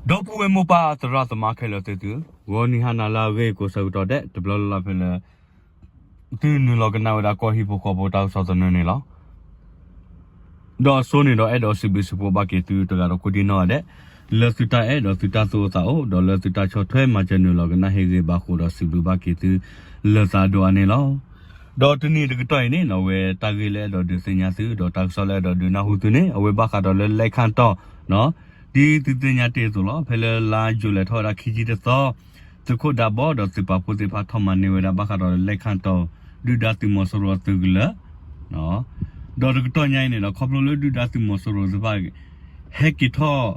ဒီပုၢ်ဝဲၢ်မိၢ်ပၢ်သရၣ်သမါခဲလၢာ်သ့ၣ်သု, ဂီၤနံၤဟါနၤလၢအဂ့ၤကိးဆၢကတီၢ်ဒဲး တဘျီလၢ်လၢ်ဖဲလၢ သုနုာ်လီၤကနၣ်ဝဲဒၣ်ကီၢ်ဟံၣ်ဖိဃီဖိတၢ်ကစီၣ်သနၢၣ်န့ၣ်လီၤ. ဒီးအဆိန့ၣ်ဒီးအဲၣ်ဒိးစံးဘျုးစံးဖှိၣ်ဘၣ်က့ၤသုတဂၤဒီးကိးဒံနီၢ်ဂၤဒဲး, လၢသုတၢ်အဲၣ်ဒီးသုတၢ်သူၣ်အိၣ်သးအိၣ် ဒီးလၢသုတၢ်ဆီၣ်ထွဲမၤစၢၤနုာ်လီၤကနၣ်ဟ့ၣ်ဂ့ၤဘၣ်ဃိဒီးစံးဘျုးဘၣ်က့ၤသု လၢသးဒိၣ်အါန့ၣ်လီၤ. ဒီးတနံၤတကတီၢ်အံၤန့ၣ်နီၢ် အဝဲတၢ်ဂ့ၢ်လၢအဲၣ်ဒိးဒုးသ့ၣ်ညါသု ဒီးတၢ်ကစီၣ်လၢအဲၣ်ဒိးဒုးနၢ်ဟူသုန့ၣ် အဝဲဘၣ်ဃးဒီးလၢလဲခၣ်တီၢ် ဒ်သုသ့ၣ်ညါတ့ၢ်အသိးလီၤ. ဖဲလၢလါယူၤလဲၢ်ထီၣ်ဝဲဒၣ်ခံဆံတသီ, သုးခိၣ်ဒးဘီဒီးသုးပာ်ဖှိၣ်သ့ၣ်တဖၣ်ထီၣ်မၤန့ၢ်ဝဲဒၣ်ဘၣ်ဃးဒီးလဲခၣ်တီၢ် ဒုၣ်ဒါသုးမီၤစိရိၤအသုးကလၢၤ ဒီးတကတီၢ်ညါအံၤန့ၣ်ဒီး ခီဖျိလၢဒုၣ်ဒါသုးမီၤစိရိၤသ့ၣ်တဖၣ် ဟဲက့ၤထီၣ်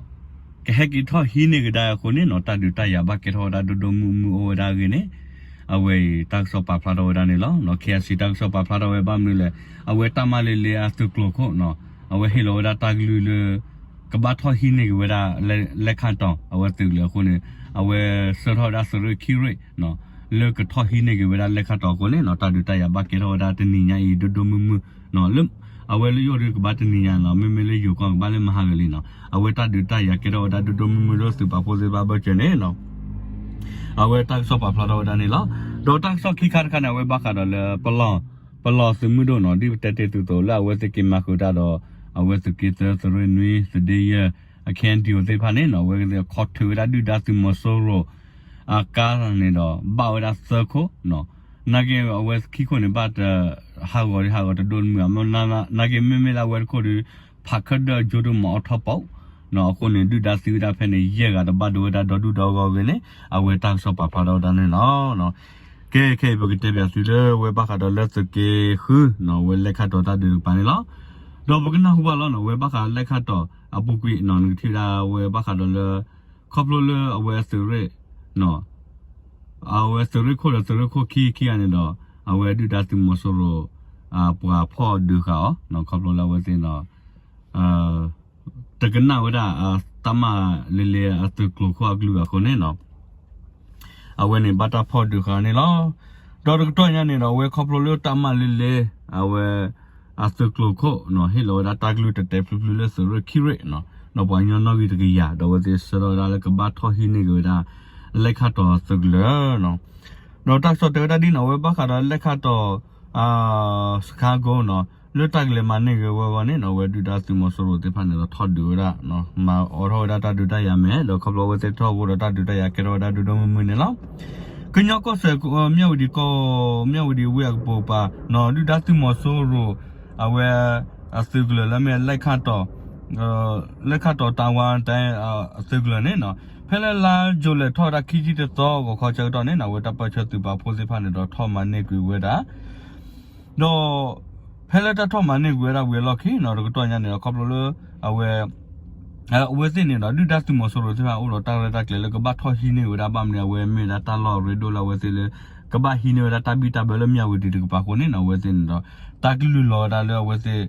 ကဟဲက့ၤထီၣ်ဟံးန့ၢ်ကဒါအဃိန့ၣ်နီၢ် တၢ်ဒုးတၢ်ယၤဘၣ်ကဲထီၣ်ဝဲဒၣ်ဒိၣ်ဒိၣ်မုၢ်မုၢ်အိၣ်ဝဲဒၣ်အဂ့ၢ်န့ၣ် အဝဲအံၤတၢ်ကစီၣ်ပာ်ဖျါထီၣ်ဝဲဒၣ်န့ၣ်လီၤ. ခ့အစံးတၢ်ကစီၣ်ပာ်ဖျါထီၣ်ဝဲဘၣ်မနုၤလဲၣ်, အဝဲတၢ်မၤလ့လ့အသုးကျိၤခိၣ်နီၢ် အဝဲဟ့ၣ်လီၤဝဲဒၣ်တၢ်ကလုၢ်လၢ ကဘၣ်ထီၣ်ဟံးန့ၢ်က့ၤဝဲဒၣ် လဲခၣ်တီၢ် အဝဲသုးကလၢၤအဃိန့ၣ် အဝဲဆှၢထီၣ်ဝဲဒၣ်သုးရ့ၣ်ခံရ့ၣ် လၢကထီၣ်ဟံးန့ၢ်က့ၤဝဲဒၣ်လဲခၣ်တီၢ်အဃိန့ၣ်နီၢ် တၢ်ဒုးတၢ်ယၤဘၣ်ကဲထီၣ်ဝဲဒၣ်တနံၤညါအံၤဒိၣ်ဒိၣ်မုၢ်မုၢ် လၢ အဝဲလၢယိၣ်ဒုးကဘၣ်တနံၤညါနီၢ် မ့မ့ၢ်လၢယိၤကီၢ်ကဘၣ်လၢမဟါဂီၤလံနီၢ် အဝဲတၢ်ဒုးတၢ်ယၤကဲထီၣ်ဝဲဒၣ်ဒိၣ်ဒိၣ်မုၢ်မုၢ်လၢသုးပာ်ဖှိၣ်သ့ၣ်တဖၣ်ဘၢၣ်စၢၤန့ၣ်နီၢ် အဝဲတၢ်ကစီၣ်ပာ်ဖျါထီၣ်ဝဲဒၣ်န့ၣ်လီၤ. ဒီးတၢ်ကစီၣ်ခံခါတခါန့ၣ် အဝဲဘၣ်ဃးဒီးလၢ ပလီၢ်သုးမုၢ်ဒိၣ်နီၢ် ဒ်ပတဲတ့ၢ်သုးသိးလၢအဝဲသ့ၣ်က့ၤမၤဃုာ်တၢ်ဒီး အဝဲသုးက့သၢ သုးရ့ၣ်နွံ သုးဒ့ယဲၢ် အ ခဲအံၣ်ဒံၣ်အိၣ် သ့ၣ်တဖၣ်န့ၣ်နီၢ် အဝဲသ့ၣ်ခီၣ်ထုးဝဲဒၣ်ဒုၣ်ဒါသုးမီၤစိရိၤ အကါန့ၣ်ဒီး ဘၣ်ဝဲဒၣ်သၢခိၣ်နီၢ် နာ်က့အဝဲခံခိၣ်န့ၣ် ဘၣ်တ ဟးဂီၤဒံးဟးဂီၤတဒိၣ်တမုာ် နာ်က့မ့မ့ၢ်လၢအဝဲတခိၣ်ဒီး ဖးခၢၣ်ဒၢၣ်ကၠိတမီၤအီထီၣ်ပီး အဃိန့ၣ် ဒုၣ်ဒါသံဝဲဒၣ်ဖဲန့ၣ် ယဲၢ်ဂၤတဘၣ်ဒိဝဲဒၣ်ဒီးဒူၣ်ဒီးဂီၤအဂ့ၢ်န့ၣ် အဝဲတၢ်ကစီၣ်ပာ်ဖျါထီၣ်ဝဲဒၣ်န့ၣ်လီၤ. ကဲ ခဲအံၤပကတဲဘၣ်သုလၢဝဲဘၣ်ဃးဒီးလၢသုးက့ဃုနီၢ် ဝဲလဲခၣ်တီၢ်တၢ်ဒုးတကပၤန့ၣ်လီၤ. ဒီးပကနၢ်ဟူဘၣ်လီၤနီၢ် ဝဲဘၣ်ဃးလၢလဲခၣ်တီၢ်အပူၤကွံာ်နီၢ် နကထံၣ်ဝဲဒၣ်ဝဲဘၣ်ဃးဒီးလၢ ခီဖျိလၢအဝဲသုးရ့ၣ် အဝဲသုးရ့ၣ်ခိၣ်ဒီးသုးရ့ၣ်ခိၣ်ခံခံဂၤန့ၣ်ဒီး အဝဲဒုၣ်ဒါသုးမီၤစိရိၤ ပှၤဖီၣ်ဒုးဃာ်အီၤ ခီဖျိလၢအဝဲသ့ၣ် တကနၣ်ဝဲဒၣ် တၢ်မၤလ့လ့အသုးကျိၤခိၣ်အကလုၢ်အဃိန့ၣ်နီၢ် အဝဲန့ၣ်ဘၣ်တၢ်ဖီၣ်ဒုးဃာ်န့ၣ်လီၤ. ဒီးတကတီၢ်ညါန့ၣ်ဒီး အဝဲခီဖျိလၢတၢ်မၤလ့လ့ အဝဲ အသုးကျိၤခိၣ်နီၢ် ဟ့ၣ်လီၤဝဲဒၣ်တၢ်ကလုၢ်တဲာ်တဲာ်ဖျုးဖျုးလၢသုးရ့ၣ်ခံရ့ၣ်နီၢ် ဒီးပှၤကညီနီၣ်ဂံၢ်တကယၤ ဒီးအဝဲသ့ၣ်ဆှၢထီၣ်ဝဲဒၣ်လၢကဘၣ်ထီၣ်ဟံးန့ၢ်က့ၤဝဲဒၣ် လဲခၣ်တီၢ်သုးကလၢၤနီၢ် ဒီးတၢ်ကစီၣ်တဲဝဲဒၣ်ဒ်နီၢ် အဝဲဘၣ်ဃးဒီးလဲခၣ်တီၢ် စခါကိနီၢ် လၢတၢ်ကလဲၤမၤန့ၢ်က့ၤဝဲအဂီၢ်န့ၣ်နီၢ် အဝဲဒုၣ်ဒါသုးမီၤစိရိၤသ့ၣ်တဖၣ်န့ၣ်ဒီးထီၣ်ဒုးဝဲဒၣ် မၤအိးထီၣ်ဝဲဒၣ်တၢ်ဒုးတၢ်ယၤမဲာ် ဒီးခီဖျိအဝဲသ့ၣ်ထီၣ်အဃိဒီးတၢ်ဒုးတၢ်ယၤကဲထီၣ်ဝဲဒၣ်ဒိၣ်ဒိၣ်မုၢ်မုၢ်န့ၣ်လီၤ. ကညီကီၢ်စဲၣ် မၠၣ်ဝတံၣ်ကီၢ် မၠၣ်ဝတံၣ်ဝ့ၢ်အကပိာ်ကပၤနီၢ် ဒုၣ်ဒါသုးမီၤစိရိၤ အဝဲ အသုးကလၢၤလၢမ့ၢ်လဲခၣ်တီၢ် လဲခၣ်တီၢ်တၢ်ဝါတၢ် အသုးကလၢၤန့ၣ်နီၢ် ဖဲလၢလါယူၤလဲၢ်ထီၣ်ဝဲဒၣ်ခံဆံတသီ ဂီၤခီဆၢကတီၢ်န့ၣ်နီၢ် အဝဲတၢ်ပၢၢ်ဆၢသုးပာ်ဖှိၣ်သ့ၣ်တဖၣ်န့ၣ်ဒီးထီၣ်မၤန့ၢ်ကွံာ်ဝဲဒၣ် ဒီး ဖဲလၢတၢ်ထီၣ်မၤန့ၢ်ကွံာ်ဝဲဒၣ်ဝံၤအလီၢ်ခံနီၢ် တကတီၢ်ညါန့ၣ်ဒီး ခီဖျိလၢ အဝဲ အဝဲသ့ၣ်န့ၣ်ဒီး ဒုၣ်ဒါသုးမီၤစိရိၤသ့ၣ်တဖၣ်အိၣ်ဒီးတၢ်ရဲၣ်တၢ်ကျဲၤလၢကဘၣ်ထီၣ်ဟံးန့ၢ်ဝဲဒၣ် ဘၣ်မနုၤအဝဲမ့ၢ်ဝဲဒၣ်တၢ်လီၢ်အရ့ဒိၣ်လၢအဝဲသ့ၣ်လၢ ကဘၣ်ဟံးန့ၢ်ဝဲဒၣ်တၢ်ဘံၣ်တၢ်ဘၢလၢမၠၣ်ဝတံၣ်တကပၤအဃိန့ၣ်နီၢ် အဝဲသ့ၣ်န့ၣ်ဒီး တၢ်ကလုၢ်လီၤဝဲဒၣ်လၢအဝဲသ့ၣ်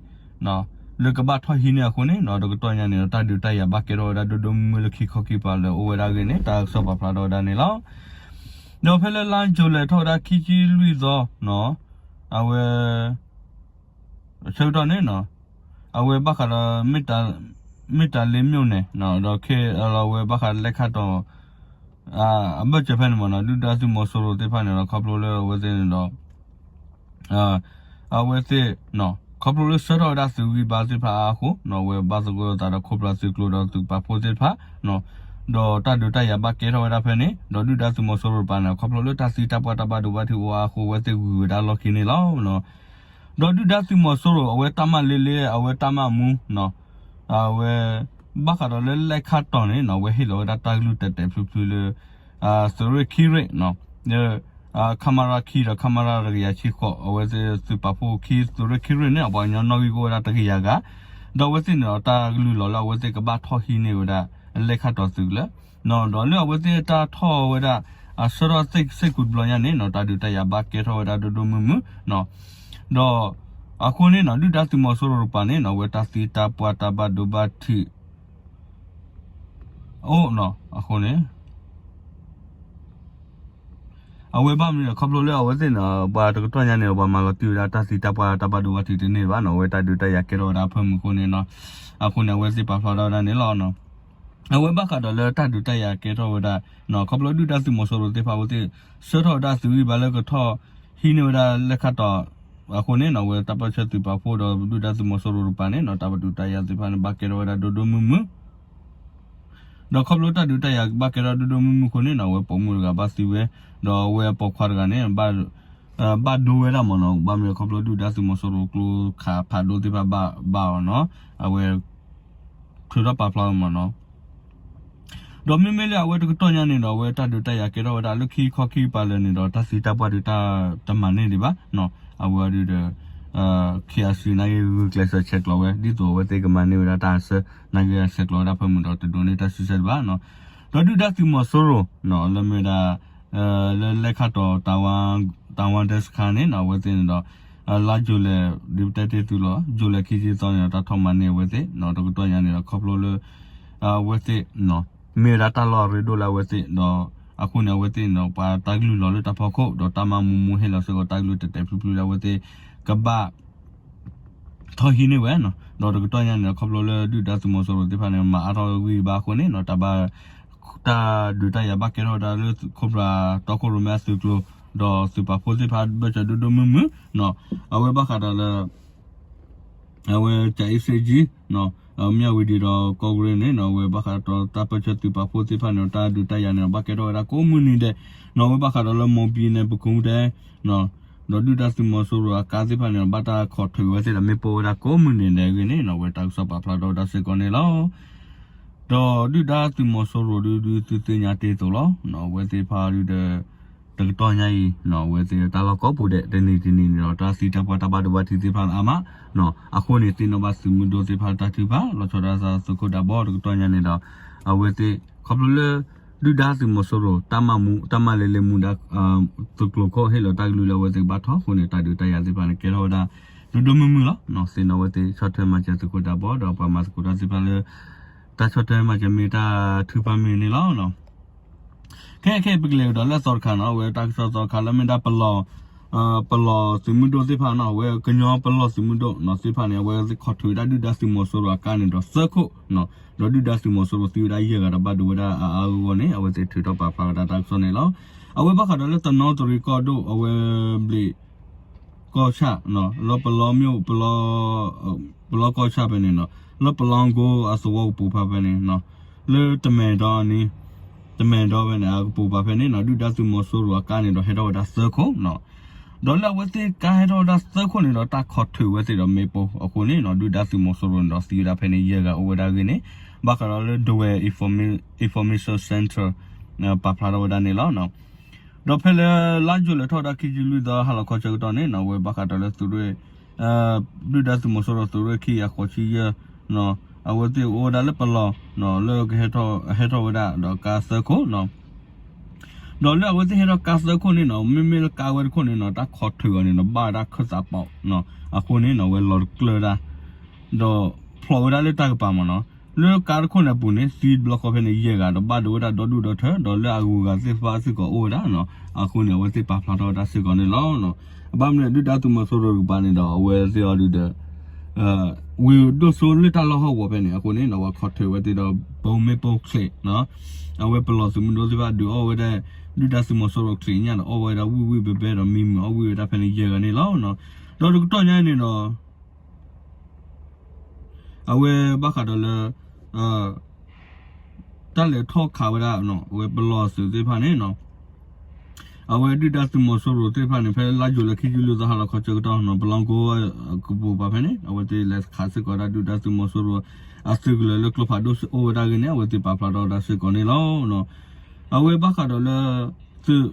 လၢကဘၣ်ထီၣ်ဟံးန့ၢ်အဃိန့ၣ်နီၢ် တကတီၢ်ညါန့ၣ်ဒီး တၢ်ဒုးတၢ်ယၤဘၣ်ကဲထီၣ်ဝဲဒၣ်ဒိၣ်ဒိၣ်မုၢ်မုၢ်လၢခံခီခံပၤလၢအအိၣ်ဝဲဒၣ်အဂ့ၢ်န့ၣ် တၢ်ကစီၣ်ပာ်ဖျါထီၣ်ဝဲဒၣ်န့ၣ်လီၤ. ဒီးဖဲလၢလါယူၤလဲၢ်ထီၣ်ဝဲဒၣ်ခံဆံလွံၢ်သီနီၢ် အဝဲ ဆၢကတီၢ်န့ၣ်နီၢ် အဝဲဘၣ်ဃးဒီး မ့ၢ်တၢ်လ့ၤမၠိၣ်န့ၣ် ဒီးခဲအံၤအဝဲဘၣ်ဃးဒီးလဲခၣ်တီၢ် အဘၢၣ်စၢၤဖဲန့ၣ်မ့ၢ်နီၢ် ဒုၣ်ဒါသုးမီၤစိရိၤသ့ၣ်တဖၣ်န့ၣ်ဒီး ခီဖျိလၢအဝဲသ့ၣ်န့ၣ်ဒီး အဝဲသ့ၣ် ခီဖျိလၢဆှၢထီၣ်ဝဲဒၣ်သုးဂံၢ်ဘါသ့ၣ်တဖၣ်အါအဃိ အဝဲဘၣ်သဂၢၢ်အသးဒီးခိၣ်ဖျီသုးကျိၤဒီးသုးပာ်ဖှိၣ်သ့ၣ်တဖၣ် ဒီးတၢ်ဒုးတၢ်ယၤဘၣ်ကဲထီၣ်ဝဲဒၣ်ဖဲန့ၣ် ဒီးဒုၣ်ဒါသုးမီၤစိရိၤတကပၤန့ၣ် ခီဖျိလၢတၢ်သံတၢ်ပှၢ်တၢ်ဘၣ်ဒိဘၣ်ထံးအိၣ်အါအဃိ အဝဲသ့ၣ်ဂုၤဝဲဒၣ်လီၢ်ခံန့ၣ်လီၤ. ဒီးဒုၣ်ဒါသုးမီၤစိရိၤ အဝဲတၢ်မၤလ့လ့ အဝဲတၢ်မၤမူ အဝဲ ဘၣ်ဃးဒီးလၢလဲခၣ်တီၢ်န့ၣ်နီၢ် အဝဲဟ့ၣ်လီၤဝဲဒၣ်တၢ်ကလုၢ်တဲာ်တဲာ်ဖျုးဖျုးလၢ သုးရ့ၣ်ခံရ့ၣ် လၢ ခမရ ခံဒီး ခမရ တကယၤဆံဃိး အဝဲသ့ၣ်သုးပာ်ဖှိၣ်ခံ သုးရ့ၣ်ခံရ့ၣ်န့ၣ် အပှၤကညီနီၣ်ဂံၢ်ကအိၣ်ဝဲဒၣ်တကယၤဂၤ ဒီးအဝဲသ့ၣ်န့ၣ်ဒီးတၢ်ကလုၢ်လီၤလၢအဝဲသ့ၣ်ကဘၣ်ထီၣ်ဟံးန့ၢ်ဝဲဒၣ် လဲခၣ်တီၢ်သုးကလၢၤ ဒီးလၢအဝဲသ့ၣ်တၢ်ထီၣ်ဝဲဒၣ် အဆၢထီၣ်စ့ၢ်ကီးတဘျီညါန့ၣ်နီၢ် တၢ်ဒုးတၢ်ယၤဘၣ်ကဲထီၣ်ဝဲဒၣ်ဒိၣ်ဒိၣ်မုၢ်မုၢ် ဒီး အဃိန့ၣ်နီၢ် ဒုၣ်ဒါသုးမီၤစိရိၤတကပၤန့ၣ်နီၢ် အဝဲတၢ်သံတၢ်ပှၢ်တၢ်ဘၣ်ဒိဘၣ်ထံး အိၣ်နီၢ် အဃိန့ၣ် အဝဲဘၣ်မနုၤလဲၣ် ခီဖျိလၢအဝဲသ့ၣ်န့ၣ် ပှၤတကတီၢ်ညါန့ၣ် ပှၤမၤလီၤတံၢ်ဝဲဒၣ်တၢ်သံတၢ်ပှၢ်တၢ်ဘၣ်ဒိဘၣ်ထံးတန့ၢ်ဘၣ်နီၢ် အဝဲတၢ်ဒုးတၢ်ယၤကဲထီၣ်ဝဲဒၣ်အဖၢမုၢ်အဃိန့ၣ်နီၢ် အဃိန့ၣ် အဝဲသ့ၣ်ပာ်ဖျါထီၣ်ဝဲဒၣ်န့ၣ်လီၤ. အဝဲဘၣ်ဃးဒီးလၢတၢ်ဒုးတၢ်ယၤကဲထီၣ်ဝဲဒၣ် ခီဖျိဒုၣ်ဒါသုးမီၤစိရိၤသ့ၣ်တဖၣ်အဝဲသ့ၣ် ဆှၢထီၣ်ဝဲဒၣ်သုးဂံၢ်ဘါလၢကထီၣ်ဟံးန့ၢ်ဝဲဒၣ်လဲၣ်ခၣ်တီၤအဃိန့ၣ်နီၤ အဝဲတၢ်ပၢၢ်ဆၢသုးပာ်ဖှိၣ်ဒီးဒုၣ်ဒါသုးမီၤစိရိၤတကပၤန့ၣ်နီၤ တၢ်ပဒုးတၢ်ယၤသ့ၣ်တဖၣ်န့ၣ် ဘၣ်ကဲထီၣ်ဝဲဒၣ်ဒိၣ်ဒိၣ်မုၢ်မုၢ် ဒီးခီဖျိတၢ်ဒုးတၢ်ယၤဘၣ်ကဲထီၣ်ဒိၣ်ဒိၣ်မုၢ်မုၢ်အဃိန့ၣ်နီၤ အဝဲပိာ်မုၣ်တဂၤဘၣ်သံဝဲ ဒီးအဝဲအပိာ်ခွါတဂၤန့ၣ် ဘၣ်ဒိဝဲဒၣ်မ့ၢ်နီၤ ဘၣ်မနုၤခီဖျိဒုၣ်ဒါသုးမီၤစိရိၤကျိခးဖးဒိၣ်သ့ၣ်တဖၣ်ဘၣ်အီၤနီၤ အဝဲ ထုးထီၣ်ပာ်ဖျါဝဲမ့ၢ်နီၤ ဒီးမ့မ့ၢ်လၢအဝဲတကတီၢ်ညါန့ၣ်ဒီး အဝဲတၢ်ဒုးတၢ်ယၤကဲထီၣ်ဝဲဒၣ်လၢခံခီခံကပၤလၢာ်န့ၣ်ဒီး တၢ်သံတၢ်ပှၢ်ဒုးတၢ်တမၤန့ၢ်ဒံးဘၣ်နီၤ အဝဲဒုးဒီး ခ့အစံး နာ်က့ဂုာ်ကျဲးစၢးဆဲးကျိးဝဲ ဒ်သိးအဝဲသ့ၣ်ကမၤန့ၢ်ဝဲဒၣ်တၢ်ဆၢ နာ်က့ဆဲးကျိးဝဲဒၣ်ဖၢမုၢ်ဒီးတဒိးန့ၢ်တၢ်ဆူၣ်ဆဲးဒံးဘၣ်နီၤ ဒီးဒုၣ်ဒါသုးမီၤစိရိၤနီၤ လၢမ့ၢ်ဝဲဒၣ် လၢလဲၣ်ခၣ်တီၤ တၢ်ဝါဒဲစခါန့ၣ်နီၤ အဝဲသ့ၣ်န့ၣ်ဒီး လါယူၤလံ ဒ်ပတဲတ့ၢ်သုလီၤ ယူၤလံခံဆံသီန့ၣ်ဒီး တၢ်ထီၣ်မၤန့ၢ်အဝဲသ့ၣ်နီၤ တကတီၢ်ညါန့ၣ်ဒီး ခီဖျိလၢ အဝဲသ့ၣ် မ့ၢ်ဝဲဒၣ်တၢ်လီၢ်အရ့ဒိၣ်လၢအဝဲသ့ၣ်ဒီး အဃိန့ၣ် အဝဲသ့ၣ်န့ၣ်ဒီး ပှၤတၢ်ကလုၢ်လီၤလၢတၢ်ဖီခိၣ် ဒီးတၢ်မၤမူမူဟ့ၣ်လီၤစ့ၢ်ကီးတၢ်ကလုၢ်တဲာ်တဲာ်ဖျုးဖျုးလၢအဝဲသ့ၣ် ကဘၣ် ထီၣ်ဟံးန့ၢ်ဝဲနီၤ ဒီးတကတီၢ်ညါန့ၣ်ဒီး ခီဖျိလၢဒုၣ်ဒါသုးမီၤစိရိၤသ့ၣ်တဖၣ်န့ၣ် မၤအါထီၣ်ဂံၢ်ဘါအဃိန့ၣ်နီၤ တၢ်ဘၣ် တၢ်ဒုးတၢ်ယၤဘၣ်ကဲထီၣ်ဝဲဒၣ်လၢ ခိၣ်ဖျါတီခိၣ်ရိၣ်မဲအသုးကျိၤ ဒီးသုးပာ်ဖှိၣ်သ့ၣ်တဖၣ်ဘၢၣ်စၢၤဒိၣ်ဒိၣ်မုၢ်မုၢ်နီၤ အဝဲဘၣ်ဃးဒီးလၢ အဝဲ ကၠၤအ့စ့ကၠံ မၠၣ်ဝတံၤဒီးကီၢ်ကရ့ၣ်န့ၣ်နီၤ အဝဲဘၣ်ဃးဒီးတၢ်ပၢၢ်ဆၢသုးပာ်ဖှိၣ်သ့ၣ်တဖၣ်န့ၣ်ဒီး တၢ်ဒုးတၢ်ယၤန့ၣ်ဒီး ဘၣ်ကဲထီၣ်ဝဲဒၣ်ကိးမုၢ်နံၤဒဲးနီၤ အဝဲဘၣ်ဃးဒီးလၢ မိၢ်ဘံၣ်နဲၣ် ပကိးတဲ ဒီးဒုၣ်ဒါသုးမီၤစိရိၤအကါသ့ၣ်တဖၣ်န့ၣ်ဒီး ဘၣ်တၢ်ခိးထုးဝဲသ့ၣ်ဒီး မ့ၣ်ပိၢ်ဝဲဒၣ်ကိးမုၢ်နံၤဒဲးအဂ့ၢ်န့ၣ်နီၤ အဝဲတၢ်ကစီၣ်ပာ်ဖျါထီၣ်ဝဲဒၣ်စ့ၢ်ကီးန့ၣ်လီၤ. ဒီးဒုၣ်ဒါသုးမီၤစိရိၤဒုး ဒုးသုသ့ၣ်ညါတ့ၢ်အသိးလီၤ. အဝဲသ့ၣ်တဖၣ်ဒုးဒီး တကတီၢ်ညါအံၤ အဝဲသ့ၣ်တၢ်လီၢ်ကိးပူၤဒဲး တနံၤတနံၤန့ၣ်ဒီး တၢ်သံတၢ်ပှၢ်တၢ်ဘၣ်ဒိဘၣ်ထံးသ့ၣ်တဖၣ်အါမး, အဃိန့ၣ် သ့ၣ်နီၣ်ဘၣ်သုးမုၢ်ဒိၣ်သ့ၣ်တဖၣ်တၢ်ထုကဖၣ် လီၤဆီဒၣ်တၢ်သုးခိၣ်ဒၢဘီတကတီၢ်ညါန့ၣ်ဒီး အဝဲသ့ၣ် ခီဖျိလၢ ဒုၣ်ဒါသုးမီၤစိရိၤ တၢ်မၤမူ တၢ်မၤလဲၤလဲၤမူဒါ သုးကျိၤခိၣ်ဟ့ၣ်လီၤတၢ်ကလုၢ်လၢအဝဲသ့ၣ်ကဘၣ်ထီၣ်အဃိန့ၣ် တၢ်ဒုးတၢ်ယၤသ့ၣ်တဖၣ်န့ၣ် ကဲထီၣ်ဝဲဒၣ်ဒိၣ်ဒိၣ်မုၢ်မုၢ်လီၤ. သ့ၣ်နီၣ်ဝဲသ့ၣ် ဆီၣ်ထွဲမၤစၢၤသုးခိၣ်ဒၢဘီ ဒီးပှၤမၤသကိးတၢ်သ့ၣ်တဖၣ်လၢ တၢ်ဆီၣ်ထွဲမၤစၢၤမ့ၢ်တၢ်ထုကဖၣ်မ့ၢ်န့ၣ်လီၤ. ခဲခဲအံၤပကလဲၤကဒီးလၢအသီတခါနီၤ အဝဲတၢ်ကစီၣ်သီတခါလၢမ့ၢ်ဒၣ်ပလီၢ် ပလီၢ်သုးမုၢ်ဒိၣ်သ့ၣ်တဖၣ်နီၤ အဝဲကညီပလီၢ်သုးမုၢ်ဒိၣ်နီၤ သ့ၣ်တဖၣ်န့ၣ် အဝဲသ့ၣ်ခိးထုးဝဲဒၣ်ဒုၣ်ဒါသုးမီၤစိရိၤအကါန့ၣ်ဒီးသၢခိၣ်နီၤ ဒီးဒုၣ်ဒါသုးမီၤစိရိၤသံဝဲဒၣ်ယဲၢ်ဂၤဒီးဘၣ်ဒိဝဲဒၣ်အါအါဂီၢ်ဂီၢ်န့ၣ် အဝဲသ့ၣ်ထုးထီၣ်ပာ်ဖျါဝဲဒၣ်တၢ်ကစီၣ်န့ၣ်လီၤ. အဝဲဘၣ်ဃးဒီးလၢတနီသရံၣ်ကီၢ်ဒိၣ် အဝဲဘျံး ကီၢ်ဆၣ် လၢပလီၢ်မ့ၣ် ပလီၢ်ကီၢ်ဆၣ်ဖဲန့ၣ်နီၤ လၢပလီၢ်ကိအသဝီကပူၤဖးဖဲန့ၣ်နီၤ လၢတမဲာ်ဒီန့ၣ် တမဲာ်ဒီဖဲန့ၣ် အကပူၤဖးဖဲန့ၣ်နီၤ ဒုၣ်ဒါသုးမီၤစိရိၤအကါန့ၣ်ဒီးဟဲထီၣ်ဝဲဒၣ်သၢခိၣ်နီၤ ဒီးလၢအဝဲသ့ၣ်ကါဟဲထီၣ်ဝဲဒၣ်သၢခိၣ်န့ၣ်ဒီး တၢ်ခိးထုးဝဲသ့ၣ်ဒီးမ့ၣ်ပိၢ်အဃိန့ၣ်နီၤ ဒုၣ်ဒါသုးမီၤစိရိၤန့ၣ်ဒီးသံဝဲဒၣ်ဖဲန့ၣ်ယဲၢ်ဂၤအိၣ်ဝဲဒၣ်အဂ့ၢ်န့ၣ် ဘၣ်ဃးဒီးလၢဒဝဲၢ် Information Center ပာ်ဖျါထီၣ်ဝဲဒၣ်န့ၣ်လီၤ. ဒီးဖဲလၢလါယူၤလံထီၣ်ဝဲဒၣ်ခံဆံလွံၢ်သီဟါလီၤခီဆၢကတီၢ်န့ၣ်နီၤ အဝဲဘၣ်ဃးဒီးလၢသုးရ့ၣ် ဒုၣ်ဒါသုးမီၤစိရိၤသုးရ့ၣ်ခံအဃိးဆံယဲၢ် အဝဲသ့ၣ်အိၣ်ဝဲဒၣ်လၢပလီၢ် လၢကဟဲထီၣ်ဝဲဒၣ်ဒီးကါသၢခိၣ်နီၤ ဒီးလၢအဝဲသ့ၣ်ဟဲထီၣ်ကါသၢခိၣ်န့ၣ်နီၤ မ့မ့ၢ်လၢကါဝဲတခိၣ်န့ၣ်နီၤ တၢ်ခိးထုးအီၤန့ၣ်နီၤ ဘၣ်ဝဲဒၣ်ခၢၣ်သးပီး အဃိန့ၣ်နီၤ အဝဲလီၤတကျၢၢ်ဒၣ် ဒီးဖျိးဝဲဒၣ်လၢတၢ်ကပၤမ့ၢ်နီၤ လၢကါတခိၣ်န့ၣ်အပူၤန့ၣ် သံတဘျီဃီဖဲန့ၣ်ယဲၢ်ဂၤ ဒီးဘၣ်ဒိဝဲဒၣ်ဒီဒူၣ်ဒီထၢ ဒီးလၢအဂုၤအဂၤသ့ၣ်တဖၣ်စ့ၢ်ကီးအိၣ်ဝဲဒၣ်နီၤ အဃိန့ၣ် အဝဲသ့ၣ်ပာ်ဖျါထီၣ်ဝဲဒၣ်စ့ၢ်ကီးန့ၣ်လီၤ. ဘၣ်မနုၤဒုၣ်ဒါသုးမီၤစိရိၤတကပၤန့ၣ်ဒီး အဝဲသ့ၣ်အီၤဒုးဒီး ဝံၤဒိၣ်စိလၢတၢ်လီၢ်ဟီၣ်ကဝီၤဖဲန့ၣ် အဃိန့ၣ်နီၤ ပှၤခိးထုးဝဲသ့ၣ်ဒီး ဘိမ့ၣ်ပိၢ်ချံးနီၤ အဝဲပလီၢ်သုးမုၢ်ဒိၣ်သ့ၣ်တဖၣ်ဒုးအီၣ်ဝဲဒၣ် ဒုၣ်ဒါသုးမီၤစိရိၤချံးညၣ်ဒီးအီၣ်ဝဲဒၣ်ဝံၣ်ဝံၣ်ဘဲဘဲဒီးမံမုာ်အီၣ်ဝံၣ်ဝဲဒၣ်ဖဲန့ၣ်ယဲၢ်ဂၤန့ၣ်လီၤ. ဒီးတကတီၢ်ညါန့ၣ်ဒီး အဝဲဘၣ်ဃးဒီးလၢ တၢ်လဲၤထီၣ်ခးဝဲဒၣ် အဝဲပလီၢ်သုးသ့ၣ်တဖၣ်န့ၣ်နီၤ အဝဲဒုၣ်ဒါသုးမီၤစိရိၤသ့ၣ်တဖၣ်န့ၣ် ဖဲလါယူၤလံခံဆံလွံၢ်သီဟါလီၤခီဆၢကတီၢ်နီၤ ပလီၢ်ကိအကပူၤပၤဖဲန့ၣ် အဝဲသ့ၣ်လဲၤခးစ့ၢ်ကီးဒၣ်ဒုၣ်ဒါသုးမီၤစိရိၤ အသုးကလၢၤလၢကျိဖးဒိၣ်အိၣ်ဝဲဒၣ်အဂ့ၢ်န့ၣ် အဝဲသ့ၣ်ပာ်ဖျါထီၣ်ဝဲဒၣ်စ့ၢ်ကီးန့ၣ်လီၤ. အဝဲဘၣ်ဃးဒီးလၢ သုး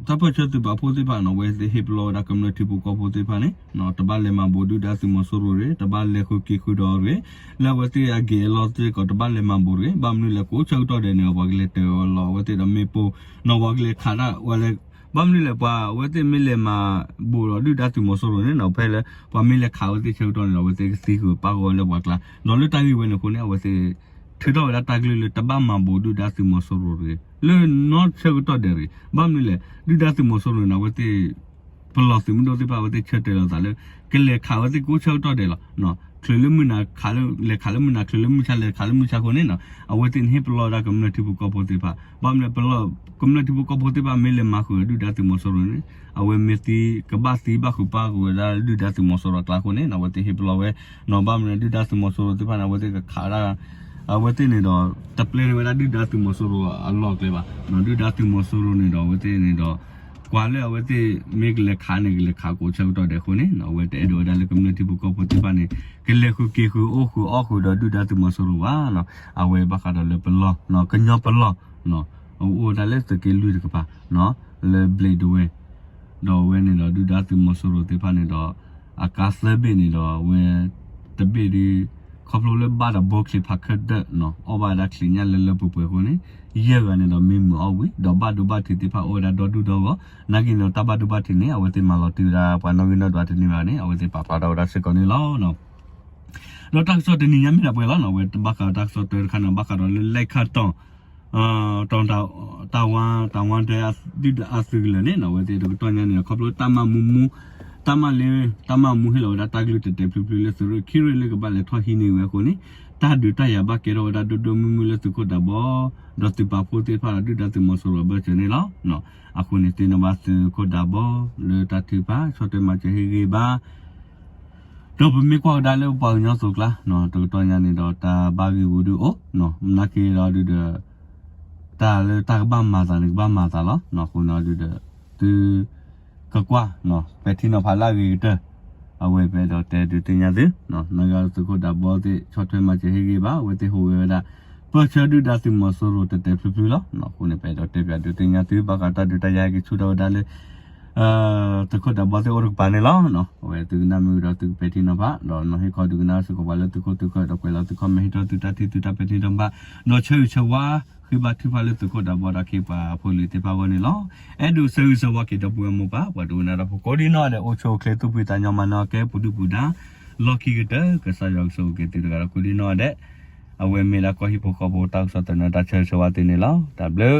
တၢ်ပၢၢ်ဆၢသုးပာ်ဖှိၣ်သ့ၣ်တဖၣ်နီၤ အဝဲသ့ၣ်ဟ့ၣ်ပလီၢ်ဝဲဒၣ်ကမျၢၢ်ထံဖိကီၢ်ဖိသ့ၣ်တဖၣ်န့ၣ် တဘၣ်လဲၤမၤဘူးဒုၣ်ဒါသုးမီၤစိရိၤတဂ့ၤ, တဘၣ်လဲၤဃုက့ၤဃုဒီးတဂ့ၤ, လၢအဝဲသ့ၣ်အဂ့ၤအလီၢ်စ့ၢ်ကီး တဘၣ်လဲၤမၤဘူးတဂ့ၤ. ဘၣ်မနုၤလဲၣ် ကိးဆၢကတီၢ်ဒဲးန့ၣ် ပှၤကလဲၤတၢၤလီၤအဝဲသ့ၣ်ဒီးမ့ၣ်ပိၢ်နီၤ ပှၤကလဲၤခးဒၣ်ဝဲလဲၣ်. ဘၣ်မနုၤလဲၣ် ပှၤအဝဲသ့ၣ်မ့ၢ်လဲၤမၤဘူးဒီးဒုၣ်ဒါသုးမီၤစိရိၤန့ၣ်နီၤ ဖဲလၢ ပှၤမ့ၢ်လဲၤခးအဝဲသ့ၣ်ဆၢကတီၢ်န့ၣ်ဒီး အဝဲသ့ၣ်ကသံဃုာ်ပၣ်ဂီၤလၢပှၤကျါ, ဒီးလၢတၢ်ဂ့ၢ်ဝဲန့ၣ်အဃိန့ၣ် အဝဲသ့ၣ် ထုးထီၣ်ဝဲဒၣ်တၢ်ကလုၢ်လၢတဘၣ်မၤဘူးဒုၣ်ဒါသုးမီၤစိရိၤတဂ့ၤ လၢနီၢ်ဆၢကတီၢ်ဒဲးတဂ့ၤ. ဘၣ်မနုၤလဲၣ် ဒုၣ်ဒါသုးမီၤစိရိၤန့ၣ် အဝဲသ့ၣ် ပလီၢ်သုးမုၢ်ဒိၣ်သ့ၣ်တဖၣ် အဝဲသ့ၣ်ဆၢတဲာ်လီၤသးလၢ ကလဲၤခးဝဲသ့ၣ်ကိးဆၢကတီၢ်ဒဲးလီၤ. ချုးလၢမုၢ်နၤ လဲၤခးလၢမုၢ်နၤ ချုးလၢမုၢ်ဆါ လဲၤခးလၢမုၢ်ဆါအဃိန့ၣ်နီၤ အဝဲသ့ၣ်န့ၣ်ဟ့ၣ်ပလီၢ်ဝဲဒၣ်ကမျၢၢ်ထံဖိကီၢ်ဖိသ့ၣ်တဖၣ် ဘၣ်မနုၤ ကမျၢၢ်ထံဖိကီၢ်ဖိသ့ၣ်တဖၣ်မ့ၢ်လဲၤမၤဃုာ်ဒုၣ်ဒါသုးမီၤစိရိၤန့ၣ် အဝဲမ့ၢ်သံကဘၣ်သံဘၣ်ဃုာ်ပၢ်ဃုာ်ဝဲဒၣ်ဒုၣ်ဒါသုးမီၤစိရိၤအကျါအဃိန့ၣ် အဝဲသ့ၣ်ဟ့ၣ်ပလီၢ်ဝဲနီၤ ဘၣ်မနုၤဒုၣ်ဒါသုးမီၤစိရိၤသ့ၣ်တဖၣ်န့ၣ် အဝဲသ့ၣ်ကခးဒၣ် အဝဲသ့ၣ်န့ၣ်ဒီး တပျဲန့ၢ်ဝဲဒၣ်ဒုၣ်ဒါသုးမီၤစိရိၤအလီၢ်အကျဲဘၣ်နီၤ ဒုၣ်ဒါသုးမီၤစိရိၤန့ၣ်ဒီး အဝဲသ့ၣ်န့ၣ်ဒီး ကွၢ်လၢအဝဲသ့ၣ်မ့ၢ်ကလဲၤခးန့ၣ် ကလဲၤခးကိးဆၢကတီၢ်ဒဲးအဃိန့ၣ် အဝဲတအဲၣ်ဒိးဝဲဒၣ်လၢကမျၢၢ်ထံဖိကီၢ်ဖိသ့ၣ်တဖၣ်န့ၣ် ကလဲၤဃုာ်က့ၤဃုာ်အိၣ်ဃုာ်အီၣ်ဃုာ်ဒီးဒုၣ်ဒါသုးမီၤစိရိၤဘၣ်နီၤ အဝဲဘၣ်ဃးဒီးလၢပလီၢ် ကညီပလီၢ် အိၣ်ဝဲဒၣ်လၢသုးက့လွံၢ်တကပၤ လၢဘျံးဒဝဲၢ် ဒီးအဝဲန့ၣ်ဒီးဒုၣ်ဒါသုးမီၤစိရိၤသ့ၣ်တဖၣ်န့ၣ်ဒီး အကါသၢဘ့ၣ်န့ၣ်ဒီးအဝဲ တဘ့ၣ်ဒီး ခီဖျိလၢဘၣ်ဒီးဘိချံးဖးခၢၣ်ဒၢးနီၤ အီၣ်ဘၣ်ဝဲဒၣ်ချံးညၣ်လၢလၢပှဲၤပှဲၤအဃိန့ၣ် ယဲၢ်ဂၤန့ၣ်ဒီးမံမုာ်အီၣ်ဝံၤ ဒီးဘၣ်ဒိဘၣ်ထံးသ့ၣ်တဖၣ်အိၣ်ဝဲဒၣ်ဒီဒူၣ်ဒီဂီၢ် နာ်က့န့ၣ်ဒီးတၢ်ဘၣ်ဒိဘၣ်ထံးန့ၣ် အဝဲသ့ၣ်မၤလီၤတံၢ်ဝဲဒၣ်ပှၤနီၣ်ဂံၢ်နီၣ်ဒွးတန့ၢ်ဘၣ်န့ၣ် အဝဲသ့ၣ်ပာ်ဖျါထီၣ်ဝဲဒၣ်စ့ၢ်ကီးန့ၣ်လီၤ. ဒီးတၢ်ကစီၣ်တနံၤညါမ့ၢ်ဒၣ်ပှဲၤလီၤနီၤ အဝဲဘၣ်ဃးဒီးတၢ်ကစီၣ်တၢတခါန့ၣ် ဘၣ်ဃးဒီးလၢလဲၤခးတီၢ် တီၢ်တၢ်ဝါ တၢ်ဝါတဲ ဒုၣ်ဒါအသုးကလၢၤန့ၣ်နီၤ အဝဲသ့ၣ်တကတီၢ်ညါန့ၣ်ဒီး ခီဖျိတၢ်မၤမူမူ တၢ်မၤလၢ တၢ်မၤမူဟ့ၣ်လီၤဝဲဒၣ်တၢ်ကလုၢ်တဲာ်တဲာ်ဖျုးဖျုးလၢသုးရ့ၣ်ခံရ့ၣ်လၢကဘၣ်လဲၤထီၣ်ဟံးန့ၢ်ဝဲအဃိန့ၣ် တၢ်ဒုးတၢ်ယၤဘၣ်ကဲထီၣ်ဝဲဒၣ်ဒိၣ်ဒိၣ်မုၢ်မုၢ်လၢသုးခိၣ်ဒးဘီ ဒီးသုးပာ်ဖှိၣ်သ့ၣ်တဖၣ်ဒီးဒုၣ်ဒါသုးမီၤစိရိၤအဘၢၣ်စၢၤန့ၣ်လီၤ. အဃိန့ၣ်သ့ၣ်နီၣ်ဘၣ်သုးခိၣ်ဒးဘီ လၢတၢ်ထုကဖၣ် ဆီၣ်ထွဲမၤစၢၤဟ့ၣ်ဂံၢ်ဘါ ဒီးပမ့ၢ်ကွၢ်ကဒါလၢပပှၤကညီအသိးအကျါ တကတီၢ်ညါန့ၣ်ဒီးတၢ်ဘၣ်ဂ့ၢ်ဝူဒုအိၣ် နာ်က့ဒီးဒုးဒီး တၢ်လၢတၢ်ကဘၣ်မၤသးန့ၣ် ကဘၣ်မၤသးလီၤ. အဃိန့ၣ်ဒုးဒီး သု ကကွၢ် ပဲာ်ထံနီၤဖးလၢအဂ့ၤကတၢၢ် အဝဲပအဲၣ်ဒိးတဲဒုးသ့ၣ်ညါသု နာ်က့သုးခိၣ်ဒးဘီသ့ၣ် ဆီၣ်ထွဲမၤစၢၤဟ့ၣ်ဂံၢ်ဘါ အဝဲသ့ၣ်ဟူးဂဲၤဝဲဒၣ် ပၢၢ်ဆၢဒုၣ်ဒါသုးမီၤစိရိၤတဲာ်တဲာ်ဖျုးဖျုးလီၤ. အဃိန့ၣ် ပအဲၣ်ဒိးတဲပၠးဒုးသ့ၣ်ညါသု ဘၣ်ဃးတၢ်ဒုးတၢ်ယၤဟဲက့ၤဆူၣ်ထီၣ်ဝဲဒၣ်လၢ သုးခိၣ်ဒးဘီသ့ၣ်အိၣ်တကပၤန့ၣ်လီၤ. အဝဲသုကနၣ်မ့ၢ်ဝံၤဒီးသုကပဲာ်ထံနီၤဖး ဒီးနီၤဟ့ၣ်ခီဒုးကနၣ်စ့ၢ်ကီးပှၤလၢသုးခိၣ်သုးဃၢၤ ဒီးကွဲးလီၤသု comment ဟ့ၣ်ထီၣ်သုတၢ်ထံၣ်သုတၢ်ပဲာ်ထံနီၤဖး ဒီးဆၢဂ့ၤဆၢဝါ ဃ့ဘါထုကဖၣ်လၢသုးခိၣ်ဒးဘီဒီးခ့ပှၤဖိလံၤသ့ၣ်တဖၣ်အဂီၢ်န့ၣ်လီၤ. အဲၣ်ဒိးဆၢဂ့ၤဆၢဝါက့ၤဒီပုၢ်ဝဲၢ်မိၢ်ပၢ် ပှၤဒိကနၣ်တၢ်ဖိကိးဒံနီၢ်ဒဲး အိၣ်ဆူၣ်အိၣ်ချ့သူၣ်ဖှံသးညီမၤနၢၤကဲပူၤဒုၣ်ပူၤဒါ လီၢ်ခံကတၢၢ် ကစၢ်ယွၤကဆိၣ်ဂ့ၤက့ၤသုတဂၤဒီးကိးဒံနီၢ်ဒဲး အဝဲမ့ၢ်ဒၣ်ကီၢ်ဟံၣ်ဖိဃီဖိတၢ်ကစီၣ်သန့တၢ်ဆၢဂ့ၤဆၢဝါသုန့ၣ်လီၤ. တၢ်ဘျုး